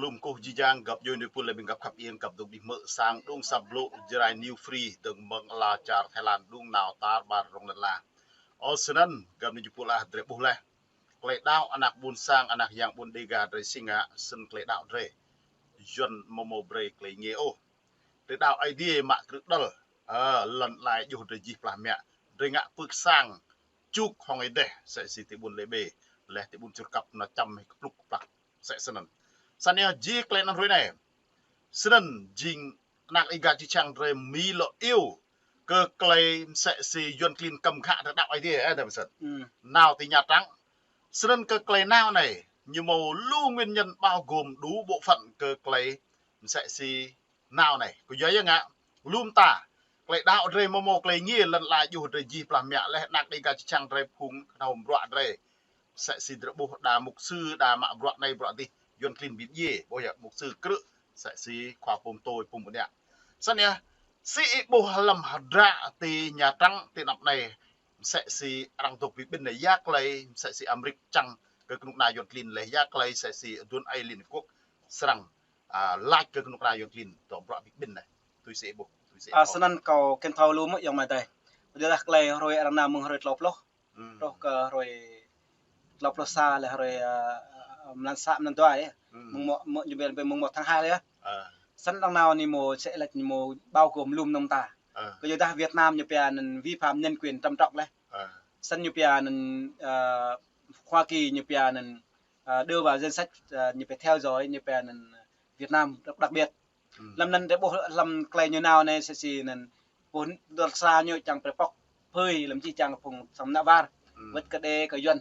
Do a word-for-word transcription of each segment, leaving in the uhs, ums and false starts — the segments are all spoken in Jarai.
Lŏm kơkuh jih jang găp djuai ơi pul lĕ ƀing găp khăp ieng găp dŏ đih mơ̆ sang đŭng sap blŭ Jrai New Free dơ̆ng mơ̆ng ala čar Thái Lan đŭng nao tar ƀar rŏng lŏn la. Ơ snăn găp djuai ơi pul ah drei ƀuh leh. Klei đăo anak ƀuôn sang, anak yang ƀuôn Dêga drei si ngă, snăn klei đăo drei. Yuăn mơ̆ mơ̆ brei klei nge ôh. Drei đăo Aê Diê mă krư̆ đăl. Ơ, lŏn lai djuh drei jih plah mă. Drei ngă pưk sang. Čuk hŏng êdeh, msĕ si ti ƀuôn Lê Bê. Leh ti ƀuôn Čư̆ Kăp nao čăm hĭ kơplŭk kơplăk. Msĕ snăn. Snăn yơh jih klei anăn hruê anei. Snăn jing anak Dêga čih čang drei mĭn lŏ iâu. Kơ klei msĕ si Yuăn klin kăm khă drei đăo Aê Diê, ơ, drei msĕ. Nao ti Nha Trang. Snăn kơ klei nao anei, ñu mâo lu nguyên nhân bao gồm đủ bộ phận kơ klei msĕ si nao anei. Kơ yua ya ngă, lŏm ta, klei đăo drei mơ̆ mâo klei nge lŏn lai djuh drei jih plah mă leh anak Dêga čih čang drei phung kơnơ̆ng bruă drei. Msĕ si drei ƀuh đa mục sư, đa mă bruă anei bruă dih, Yuăn klin ƀĭt djiê, ƀuh ya, mục sư krư̆, msĕ si khua pôm tui pôm ƀuôn ya. Snăn yơh, si ih ƀuh hlăm hơdră ti Nha Trang ti anăp anei, msĕ si arăng dŏ bi ƀĭn anei, ya klei, msĕ si Amêrik čang kơ kơnuk kơna Yuăn klin leh, ya klei, msĕ si aduôn aê Liên Hợp Quốc srăng, a, lač kơ kơnuk kơna Yuăn klin, dŏ bruă bi ƀĭn anei. Tui si ih ƀuh, tui si ih ƀuh. Snăn kâo kơnơ̆ng thâo lu mơ̆ yŏng mă dih. Ƀiădah klei hruê arăng nao mơ̆ng hruê tlâo pluh. Truh kơ hruê tlâo pluh sa leh hruê, ơ, mlan sa mlan dua yơh. Mơ̆ng mơ̆, mơ̆ ñu ƀiă mơ̆ng mơ̆ tháng hai leh yơh. Snăn arăng nao ñu mâo sĕ lĕ ñu mâo bao gồm lŏm nŏng ta. Kơ yua dah Việt Nam ñu pia anăn vi phạm nhân quyền trầm trọng leh. Snăn ñu pia anăn, ơ, Hoa Kỳ ñu pia anăn, ơ, đưa vào danh sách, ơ, ñu pia theo dõi, ñu pia anăn Việt Nam đặc biệt. Hlăm anăn drei ƀuh hlăm klei ñu nao anei msĕ si anăn pô dŏ sa ñu čang brei pŏk phơi hlăm jih jang phung sang mnă war. Wơ̆t kơ Đê kơ Yuăn.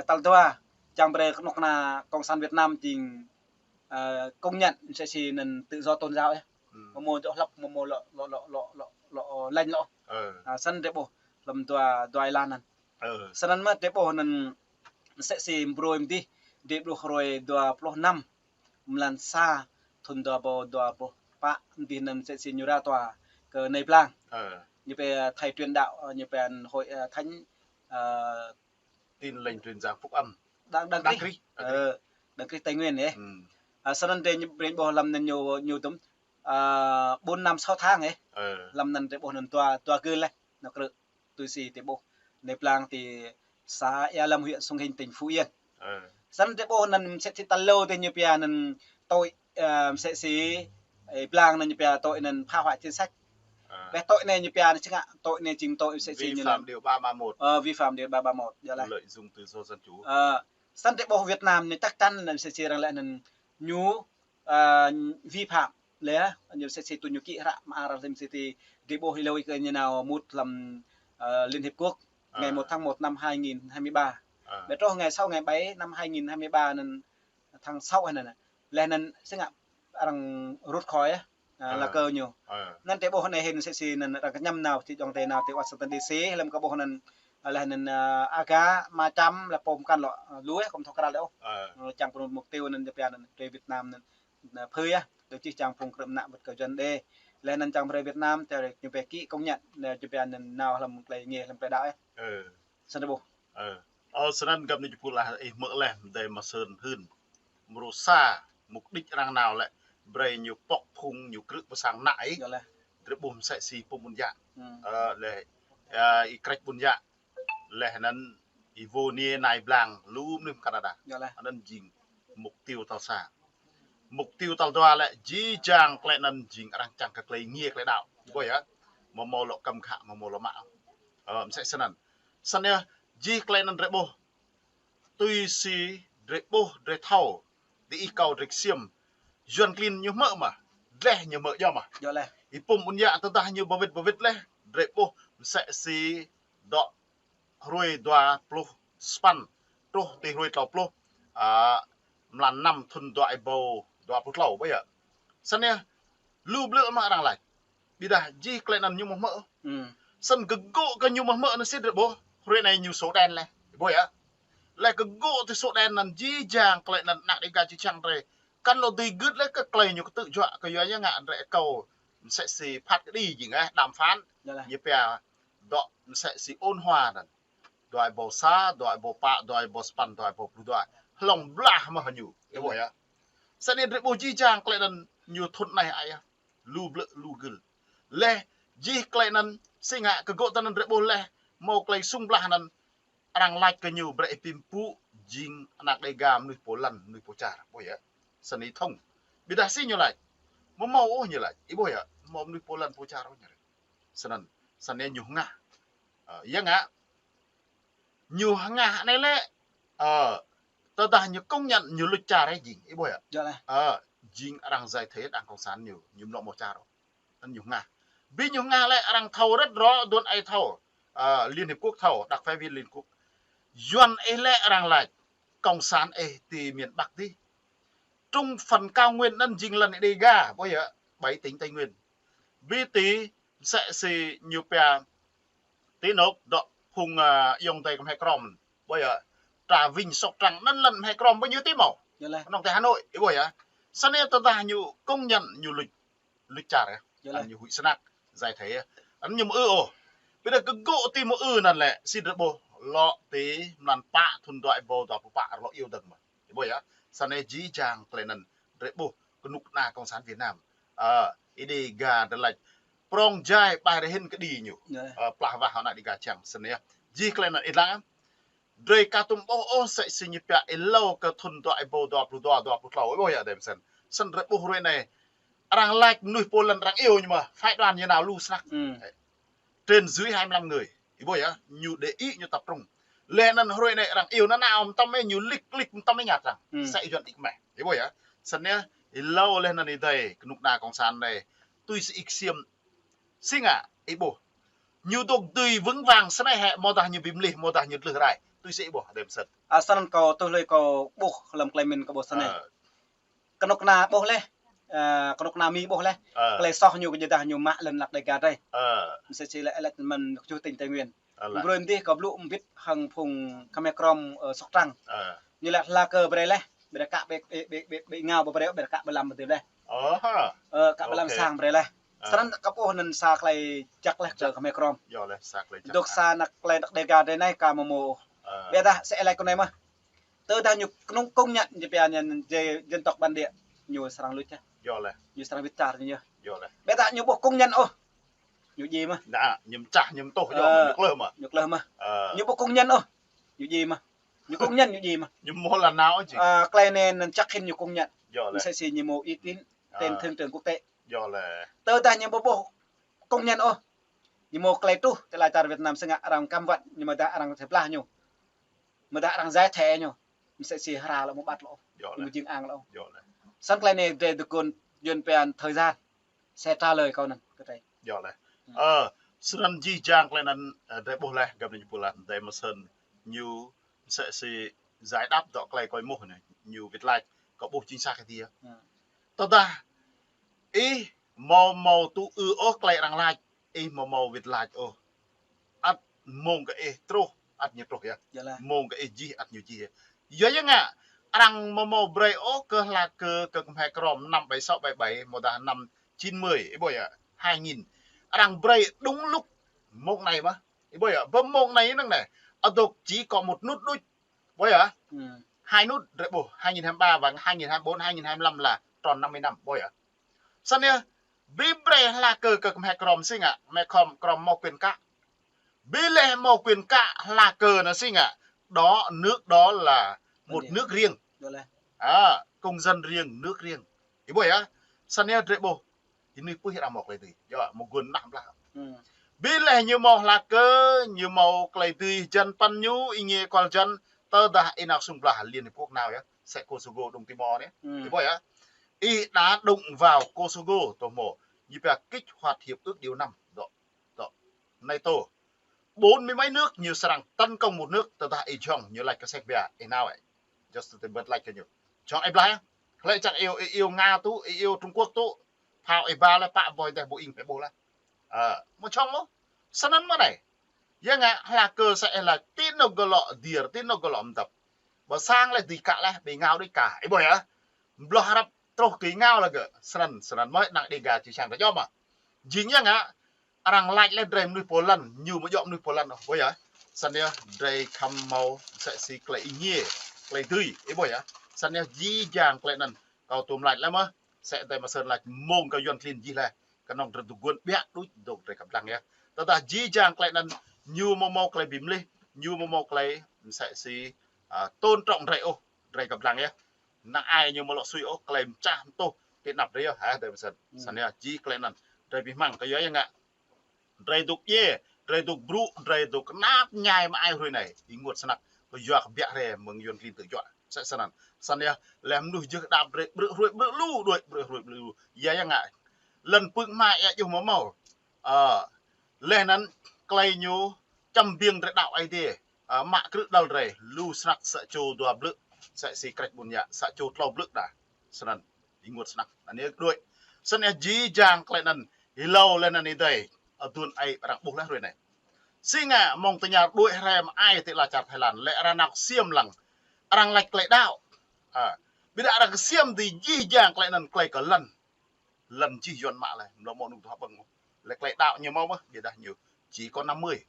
Tal dua, čang brei kơnuk kơna Cộng sản Việt Nam jing, ơ, công nhận msĕ si anăn tự do tôn giáo yơh. Mơ̆ mâo dŏ hlăp, mơ̆ mâo lŏ, lŏ, lŏ, lŏ, lŏ, lŏ, lŏ, lĕñ lŏ. A, snăn drei ƀuh hlăm dua, dua êlan anăn. Snăn mơ̆ drei ƀuh anăn msĕ si mbruê mdih, drei ƀuh hruê dua pluh năm mlan sa thŭn dua êbâo dua pluh pă mdih anăn msĕ si ñu ra tòa kơ Nai Blang. Ñu pia thầy truyền đạo, ơ, ñu pia hội, ơ, thánh, ơ, Tin Lành Truyền Giảng Phúc Âm. Đấng, Đấng Đấng Christ. Christ. Ơ, Đấng Christ Tây Nguyên yơh. A, snăn drei ñu, drei ƀuh hlăm anăn ñu, ñu dŭm, a, bốn năm sáu tháng yơh. Hlăm anăn drei ƀuh anăn dua, dua gưl leh. Nao krư̆. Tui si drei ƀuh Nai Blang ti xã Ea Lâm, huyện Sông Hinh, tỉnh Phú Yên. Snăn drei ƀuh anăn msĕ si tal êlâo dih ñu pia anăn tội, ơ, msĕ si, ơ, Blang anăn ñu pia tội anăn phá hoại chính sách. Ƀiădah tội anei ñu pia anăn si ngă, tội anei jing tội msĕ si vi phạm điều ba ba mốt. Ơ, vi phạm điều ba ba mốt, yơh leh. Lợi dụng tự do dân chủ. Ơ, snăn drei ƀuh Việt Nam anei chắc chắn anăn msĕ si arăng lĕ anăn ñu, ơ, vi phạm leh, ñu msĕ si tui ñu kĭ hră mơar hlăm msĕ si drei ƀuh êlâo kơ ñu nao mŭt hlăm, ơ, Liên Hiệp Quốc ngày một tháng một năm hai nghìn hai mươi ba. Ƀiădah truh ngày sáu, ngày bảy năm hai nghìn hai mươi ba anăn tháng sáu anăn. Leh anăn si ngă arăng rút khỏi, a, lá cờ ñu. Anăn drei ƀuh anei hĭn msĕ si anăn arăng kñăm nao ti djŏng drei nao ti Washington D C, hlăm kơ ƀuh anăn, a, leh anăn, a, Aga, Macham, leh pô mkăn lŏ, a, lu yơh, kâo ƀu thâo krăn leh ôh. Čang pơnŭn mục tiêu anăn ñu pia anăn drei Việt Nam anăn, a, phơi yơh, dŏ jih jang phung krư̆ mnă wơ̆t kơ Yuăn Đê. Leh anăn čang brei Việt Nam, tơ ñu pia kĭ công nhận, leh ñu pia anăn nao hlăm klei nge, hlăm klei đăo yơh. Snăn drei ƀuh. Ơ, snăn găp djuai ơi pul ah ih hmư̆ leh, mdei mơ̆ snăn hưn. Mrô sa, mục đích arăng nao lĕ, brei ñu pŏk phung ñu krư̆ pơ sang mnă ih. Yơh leh. Drei ƀuh msĕ si pô ƀuôn yă. Ơ, leh, ơ, ih krĕč ƀuôn yă. Leh anăn ih vô niê Nai Blang, lu mnuih Canada. Yơh leh. Anăn jing mục tiêu tal sa. Mục tiêu tal dua lĕ, jih jang klei anăn jing arăng čang kơ klei nge klei đăo. Ƀuh yơh. Mơ̆ mâo lŏ kăm khă, mơ̆ mâo lŏ mă. Ơ, msĕ snăn. Snăn yơh, jih klei anăn drei ƀuh. Tui si drei ƀuh, drei thâo. Diih kâo drei ksiêm. Yuăn klin ñu hmư̆ mơ̆. Dleh ñu hmư̆ djŏ mơ̆. Yơh leh. Ih pô ƀuôn yă tơdah ñu ba wĭt ba wĭt leh. Drei ƀuh msĕ si dŏ hruê dua pluh sapăn, truh ti hruê tlâo pluh, a, mlan năm thŭn dua êbâo dua pluh tlâo, ƀuh yơh. Snăn yơh, lu blư̆ mơ̆ arăng lač. Ƀiădah jih klei anăn ñu mơ̆ hmư̆. Snăn kơ gŏ kơ ñu mơ̆ hmư̆ anăn sĭt drei ƀuh. Hruê anei ñu sổ đen leh. Ƀuh yơh. Leh kơ gŏ ti sổ đen anăn jih jang klei anăn anak Dêga čih čang drei. Kăn lŏ dưi gưt leh kơ klei ñu ktư̆ juă kơ yua ñu ngă drei akâo. Msĕ si phat kđi jing, ơ, đàm phán. Yơh leh. Ñu pia dŏ msĕ si ôn hòa anăn. Dua êbâo sa, dua êbâo pă, dua êbâo sapăn, dua êbâo pluh dua. Hlŏng blah mơ̆ ñu. Yơh ƀuh yơh. Săn anai drơi ƀuh jih jang klei anăn ñu thŭn anai ai yơh. Lu blư̆, lu gưl. Leh jih klei anăn si ngă kơ gŏ tơ anăn drơi ƀuh leh hmâo klei sung blah anăn arăng lač kơ ñu brei ih pĭm pŭ jing anak Đêga mnuih pô lăn, mnuih pô čar. Ƀuh yơh. Săn anai thŭng. Ƀiădah si ñu lač. Mơ̆ hmâo ôh ñu lač. Ih ƀuh yơh. Hmâo mnuih pô lăn pô čar ôh ñu. Snăn, săn anai ñu hngah. Ơ, yơh ngă. Ñu hngah anai lĕ, ơ, tơdah ñu công nhận ñu luč čar ơ jing, ih ƀuh yơh. Ơ, jing arăng giải thể đảng cộng sản ñu, ñu mlŏ mâo čar. Anăn ñu hngah. Bi ñu hngah lĕ arăng thâo rơ̆t rŏ, duôn ai thâo. Ơ, Liên Hiệp Quốc thâo, đặc phái viên Liên Quốc. Yuăn ih lĕ arăng lač, cộng sản ih ti miền Bắc dih. Trung phần cao nguyên anăn jing lăn Đêga, ƀuh yơh, bảy tỉnh Tây Nguyên. Bi ti, msĕ si ñu pia, ti anôk dŏ phung, ơ, ayŏng adei kơ Khmer Krom. Ƀuh yơh, Trà Vinh, Sóc Trăng, anăn lăn Khmer Krom ƀuh ñu ti mâo. Anŏ ti Hà Nội, ih ƀuh yơh. Săn anai tơdah ñu công nhận ñu luč, luč čar yơh. Anăn ñu huĭ snăk, giải thể yơh. Anăn ñu mơ̆ ư ôh. Ƀiădah kơ gŏ ti mơ̆ ư anăn lĕ, si drơi ƀuh, lŏ ti mlan pă thŭn dua êbâo dua pluh pă rơlŏ iêu dơ̆ng mơ̆n. Ih ƀuh yơh, săn anai jih jang klei anăn drơi ƀuh kơnuk kơna cộng sản Việt Nam. Ơ, ih Đêga drơi lač prŏng jai ƀai rơhĭn kơđi ñu. Ơ, plah wah hŏ ană Đêga čiăng săn anai. Jih klei anăn ih lăng. Drơi ka tŭm ƀuh ôh msĕ si ñu pia êlâo kơ thŭn dua êbâo dua pluh dua, dua pluh tlâo. Ih ƀuh yơh adơi mơsĕn. Săn drơi ƀuh hruê anai. Arăng lač mnuih pô lăn arăng iêu ñu mơ̆. Phái đoàn ñu nao lu snăk. Trên dưới hai mươi lăm người. Ih ƀuh yơh, ñu để ý ñu tập trung. Leh anăn hruê anai arăng iêu anăn nao mtam ơ ñu lik lik mtam ơ ñăt arăng. Sa ih Yuăn ih kmeh. Ih ƀuh yơh. Săn anai, êlâo leh anăn ih adơi, kơnuk kơna cộng sản anai. Tui si ih ksiêm. Si ngă, ih ƀuh. Ñu dôk dưi vững vàng săn anai hĕ, mơ̆ dah ñu bi mlih, mơ̆ dah ñu tlưh rai. Tui si ih ƀuh, adơi mơsĕn. Ơ, săn anăn kâo tui hlơi kâo ƀuh hlăm klei mĭn kâo ƀuh săn anai. Ơ. Kơnuk kơna ƀuh leh, ơ, kơnuk kơna Mi ƀuh leh. Ơ. Klei soh ñu kơ jơdah ñu mă lăn anak Đêga drơi. Ơ. Msĕ si lĕ, lĕ mơ̆n kơ čuh tỉnh Tây Nguyên. Ơ lĕ. Brơi mơ̆n dih kâo blŭ mbĭt hăng phung Khmer Krom, ơ, Sóc Trăng. Ơ. Ñu lač hla kơ brơi leh, brơi kă ƀĕ, ƀĕ, ƀĕ, ƀĕ, ƀĕ ngao ƀu brơi, brơi kă ƀu lăm ƀu dih leh. Ơ ha. Ơ, kă ƀu lăm sang brơi leh. Ơ. Săn anăn kâo ƀuh anăn sa klei jăk leh kơ Khmer Krom. Yơh leh, sa klei jăk. Dôk sa anak klei anak Đêga drơi anai ka mơ̆ mâo. Ơ. Ƀiădah sa klei kơ anai mơ̆. Tơdah ñu kơnung công nhận ñu pia ñu, ñu dân tộc bản địa, ñu srăng luč yơh. Yơh leh. Ñu srăng wĭt čar ñu yơh. Yơh leh. Ƀiădah ñu ƀu công nhận ôh. Ñu djai mơ̆n. Anăn, ñu mčah, ñu mtuh, yơh mơ̆n, ñu kleh mơ̆n. Ñu kleh mơ̆n. Ơ. Ñu ƀu công nhận ôh. Ñu djai mơ̆n. Ñu công nhận ñu djai mơ̆n. Ñu mâo lăn nao ôh jing. Ơ, klei anăn anăn chắc hĭn ñu công nhận. Yơh leh. Msĕ si ñu mâo uy tín trên thương trường quốc tế. Yơh leh. Tơdah ñu ƀu ƀuh công nhận ôh. Ñu mâo klei truh, tơlơi čar Việt Nam si ngă arăng cấm vận, ñu mơ̆ dah arăng thep lah ñu. Mơ̆ dah arăng giải thể ñu. Msĕ si hra lŏ mơ̆ ƀăt lŏ. Yơh leh. Ñu mơ̆ jing ang lŏ. Yơh leh. Săn klei anai drơi dơkun Yuăn pia thời gian sẽ trả lời kâo anăn kơ drơi. Yơh leh. Ơ, săn anăn jih jang klei anăn, ơ, drơi ƀuh leh, găp anăn ñu pô lăn, adơi mơsĕn ñu msĕ si giải đáp dŏ klei kâo êmuh anai, ñu wĭt lač, kâo ƀuh chính xác kơ dih. Tơdah ih mâo mâo tŭ ư ôh klei arăng lač, ih mâo mâo wĭt lač ôh. Ăt mông kơ ih truh, ăt ñu truh yơh. Yơh leh. Mông kơ ih jih, ăt ñu jih yơh. Yua ya ngă, arăng mâo mâo brơi ôh kơ hla kơ, kơ Khmer Krom năm bảy sáu bảy bảy, mơ̆ dah năm chín mươi, ih ƀuh yơh, hai nghìn. Arăng brơi đúng lúc mông anai mơ̆n. Ih ƀuh yơh, ƀơi mông anai năng anai. Adôk chỉ có một nút đuč. Ƀuh yơh. Hai nút drơi ƀuh, hai nghìn hai mươi ba và hai nghìn hai mươi bốn, hai nghìn hai mươi lăm là tròn năm mươi năm. Ƀuh yơh. Săn anai, bi brơi hla kơ kơ Khmer Krom si ngă, Khmer Krom, Krom mâo quyền cạ. Bi leh mâo quyền cạ hla kơ anăn si ngă, đó, nước đó là một nước riêng. Ơ, công dân riêng, nước riêng. Ih ƀuh yơh. Săn anai drơi ƀuh. Ih nui pưh arăng mâo klei dưi. Yơh, mơ̆ guôn nah blah. Bi leh ñu mâo hla kơ, ñu mâo klei dưi, jăn păn ñu, ih ngiê kual jăn, tơdah ih nao sung blah Liên Hiệp Quốc nao yơh. Sĕ Kosovo Đông Timor anai. Ih ƀuh yơh. Ih đã đụng vào Kosovo, tơ mâo. Ñu pia kích hoạt hiệp ước điều năm. Dŏ. Dŏ. NATO. Bốn mươi mấy nước ñu srăng tấn công một nước, tơdah ih jhŏng ñu lač kơ Serbia, ih nao ơ. Just tơdah ih lač kơ ñu. Jhŏng ih blah. Hlơi čang iêu, ih iêu Nga tŭ, ih iêu Trung Quốc tŭ. Phao ih ba leh pă boh dêh Boeing pĕ ƀuh leh. Ơ, mơ̆ jhŏng mơ̆. Săn anăn mơ̆ anai. Ya ngă hla kơ sa ih lač ti anôk gơ̆ lŏ dir, ti anôk gơ̆ lŏ mdăp. Ƀơ sang leh dưi kă leh, ƀing ngao đuč kah. Ih ƀuh yơh. Mbloh răp truh kơ ngao leh gơ̆. Săn anăn, săn anăn mơ̆ năng Đêga či čang ta jŏm mơ̆n. Jing ya ngă, arăng lač leh drơi mnuih pô lăn, ñu mơ̆ djŏ mnuih pô lăn ôh, ƀuh yơh. Săn anai drơi khăm mâo msĕ si klei ih ngiê, klei dưi, ih ƀuh yơh. Săn anai jih jang klei anăn, Tơl tơm lač lĕ mơ̆, sĕ tơlơi mơsĕn lač mơ̆ng kơ Yuăn klin jih lĕ, kơnơ̆ng drơi dŏ guôn ƀiă đôč dŏ drơi kơplah yơh. Tơdah jih jang tơlơi anŭn ñu mơ̆ mơ̆ tơlơi bi mlih, ñu mơ̆ mơ̆ tơlơi mơsĕ si, a, tôn trọng drơi ôh, drơi kơplah yơh. Năng ai ñu mơ̆ lŏ sui ôh, tơlơi mơčah mơtuh ti anăp drơi yơh, hă, drơi mơsĕn. Snăn yơh, jih tơlơi anŭn drơi bi hmăng kơ yua yang ngă. Drơi dŏ djai, drơi dŏ brŭ, drơi dŏ kơnap ñai mă ai hrơi anai. Ih ƀuh snăk, kơ yua kơ ƀiă hrơi mơ̆ng Yuăn klin tơjuă. Sĕ snăn. Snăn yơh, lĕ mơnuih jơh đăp brơi, brơi hrơi, brơi lu đuaĭ, brơi hrơi, brơi lu. Yua yang ngă. Lŏn pưk mă ia juh mơ̆ mơ̆. Ơ, lĕ anŭn tơlơi ñu čăm biêng drơi đăo Aê Diê. Ơ, mă krư̆ đăl drơi, lu snăk sa čô dua blư̆, sa si krĕč ƀun yă, sa čô tlâo blư̆ đa. Snăn, ih ƀuh snăk, anai đuaĭ. Snăn yơh jih jang tơlơi anŭn, hlâo lĕ anŭn ih dơi, aduôn ai arăng ƀuh lĕ hrơi anai. Si ngă mơ̆ng tơña đuaĭ hrăm ai ti ala čar Thái Lan, lĕ arăng nao ksiêm lăng, arăng lač tơlơi đăo. A, ƀiădah arăng ksiêm ti jih jang tơlơi anŭn tơlơi kơ lŏn. Lŏn jih Yuăn mă lĕ, mlâo mơ̆ nŭk tuh ƀơ̆ng. Lĕ tơlơi đăo ñu mơ̆ mơ̆, ƀiădah ñu. Či kơ năm mươi.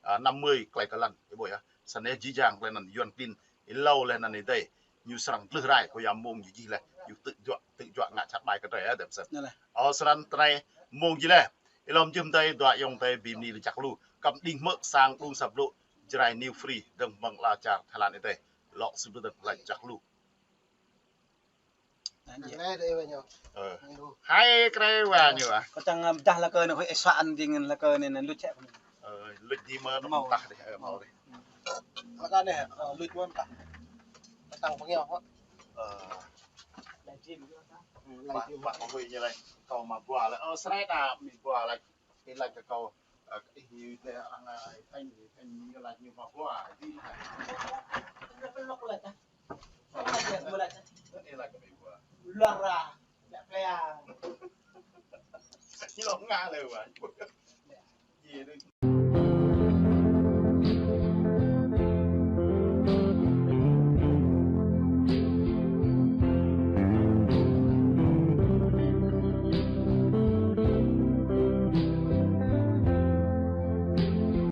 A, năm mươi tơlơi kơ lŏn, ih ƀuh yơh. Snăn yơh jih jang tơlơi anŭn Yuăn klin, hlâo lĕ anŭn ih dơi. Ñu srăng tlưh rai, kơ yua mơ̆ng ñu jih lĕ. Ñu tơjuă, tơjuă ngă čăt ƀai kơ drơi yơh, dăm sĕn. Ơ, snăn tơlơi anai mơ̆ng jih lĕ. Ih lŏm jih dơi, dua ayŏng dơi, bi mni lač jăk lu. Kăm đing hmư̆ sang đŭng sa blŭ, Jrai New Free, dơ̆ng mơ̆ng ala čar Thái Lan ih dơi. Lŏ sŭ dơ̆ng lač jăk lu. Hai krê wa ñu ah. Kơ čang, ơ, dah lăk kơ anai, ih suan jing lăk kơ anai, anai luč čĕ. Ơ, luč dih mơ̆, anŭn mơ̆ tah dih, ơ, mơ̆ dih. Mơ̆ tah anai, ơ, luč mơ̆ tah. Tăng pơngiao hŏ. Ơ. Lai jim. Ơ, lai jim. Ƀă, ƀă, ƀă, ƀă, ñu lač. Kâo mă ƀuah lĕ. Ơ, srai ta, mĭ ƀuah lač. Ih lač kơ kâo, ơ, ih ñu tơ arăng, ơ, ih tơñ, ih tơñ ñu lač ñu mă ƀuah, ih lač. Ih lač kơ mĭ ƀuah. Luar ra, dak plea. Ñu lŏ ngă lĕ wa. Ih.